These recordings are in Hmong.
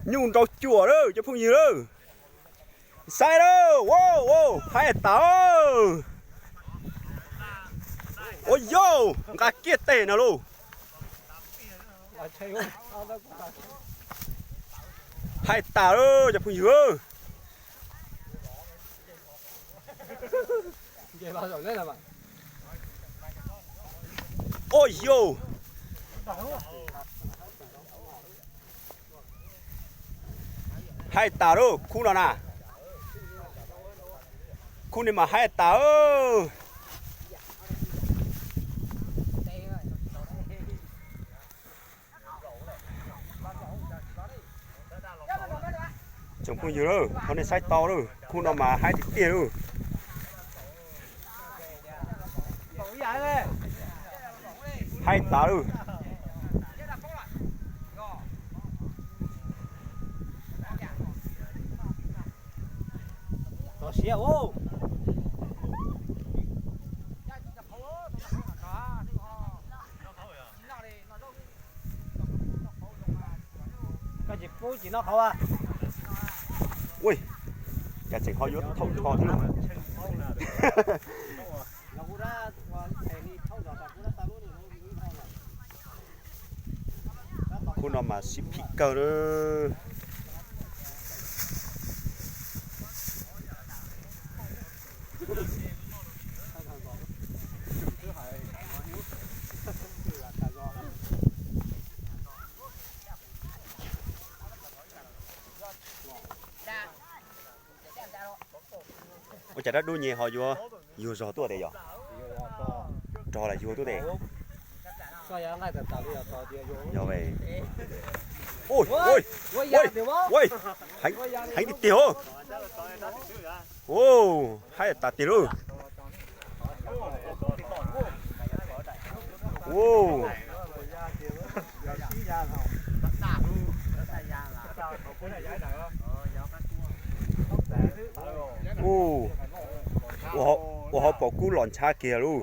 Nyuj nrau cuam lawm cov phooj ywg lawm. Saib lawm, haib tas. Ua yau, nqa kiag teg no lauj. Haib tas lawm cov phooj ywg. Ua yau. Haib tas lawm khub no na. Khub no mas haib tas. Tsoom phooj ywg lawm, thov nej saib tau lawm, khub no mas haib tiag tiag lawm. Haib tas lawm. Koj tsis pub tsis noj qhauv a. Ua cas tseem ho yuav thaum nrho thiab lauj. Khub no mas sib phim kawg na. Ua cas dab dub nyem ho yuav yuag zog tuaj tes yog? Rog las yuag tuaj tes. Yog, heev tiag tiag. Haib tas tiag lauj. Ua hauv paus kub los ntshav kiag lauj.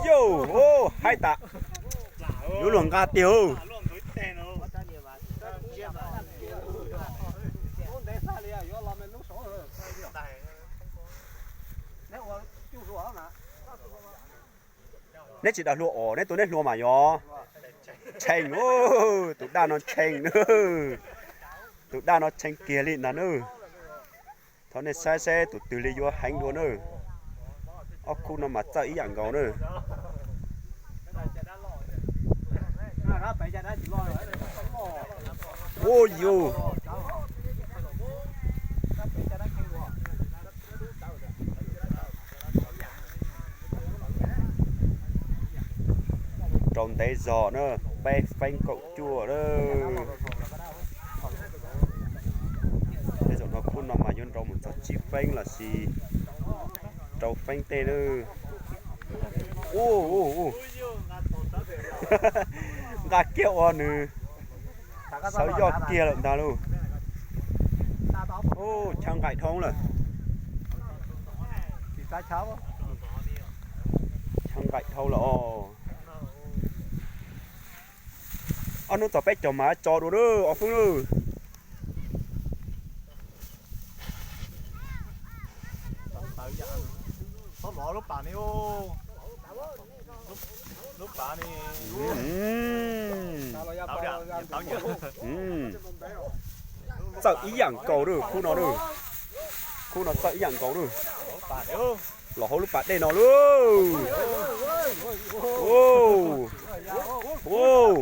Yauj, haib tas. Yuav luag nqa tiag. Neb tsis dag hlua os, neb tua neb hlua mas yog. Tshee, tus daj no tshee na. Tus daj no tshee kiag li ntag na. Thov nej saib seb tus twg li yuav heev dua na. Ob khub no mas txawj ib yam nkaus na. Ua yus, rau ntev zog na, peb feeb kaum cuaj na. Tej zaum no khub no mas yuav nrau mus txog tsib feeb los sis rau feeb tej na. Nqa kiag ua nws sawv yoj kiag lawm ntag lauj. Chaw nqaim dhau lawm. Chaw nqaim dhau lawm os. Ob hnub txog peb caug mas tso dua lawm ob feeb lawm. Txawj ib yam nkaus lawm khub no lawm. Khub no txawj ib yam nkaus lawm. Los hauv lub pas dej no lawm.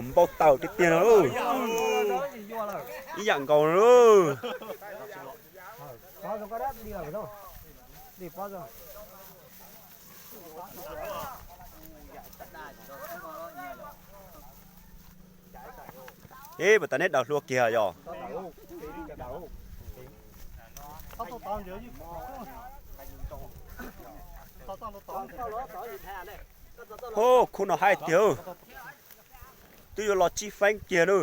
Npau taws tiag tiag no lawm. Ib yam nkaus lawm. Ib puas tas neb daws hlua kiag yog? Hu, khub no haib tiag. Twb yuav los tsib feeb kiag na.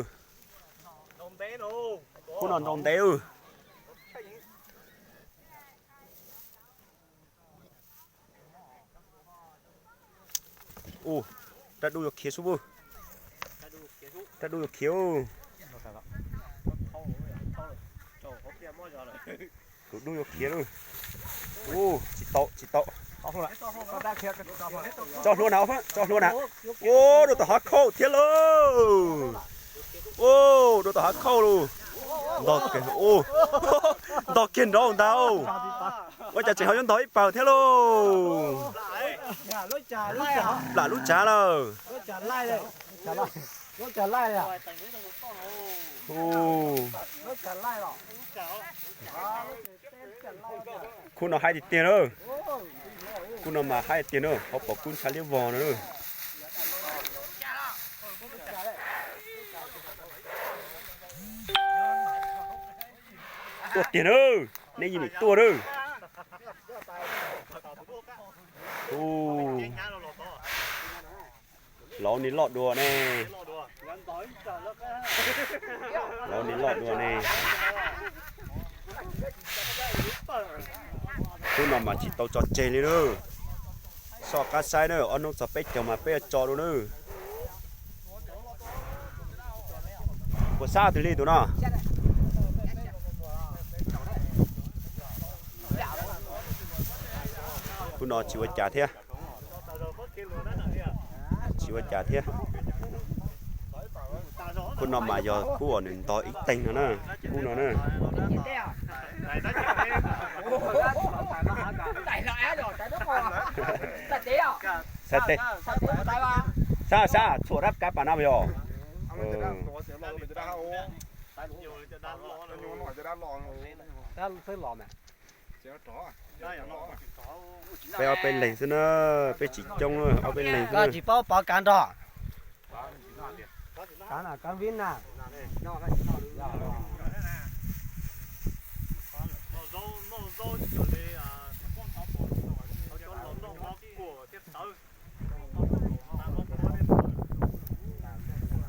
Khub no nrau ntev. Ub, rab dub yuav khiav sub ub. Rab dub yuav khiav. Tus dub yuav khiav lauj. Ub, tsis tau, tsis tau. Tso hlua na, tso hlua na. Ub, dua tom hav khauj thiab lauj. Ub, dua tom hav khauj lauj. Ntog kiag, ntog kiag nraud ntag. Ua cas tseem ho yuav ntog ib pawg thiab lauj. Plam lub tsav lawm. Khub no haib tiag tiag na. Khub no mas haib tiag na, hauv paus kub ntshav liab vog no na. Tuaj tiag na, nej yeej nim tuaj na. Laus ni loj dua ne. Laus ni loj dua ne. Khub no mas tsis tau tso tseg li na. Soj qab saib na, ob hnub txog peb caug mas peb yuav tso dua na. Puas sab twg li tus no? Khub no tsis ua cas thiab. Tsis ua cas thiab. Khub no mas yog khub uas nws ntog ib teeg no na. Khub no na. Sab, sab, tshuam rab kav pas no yog. Peb ob peb leeg xwb na, peb tsis coob, ob peb leeg xwb na. Tsis paub pov kav nrog.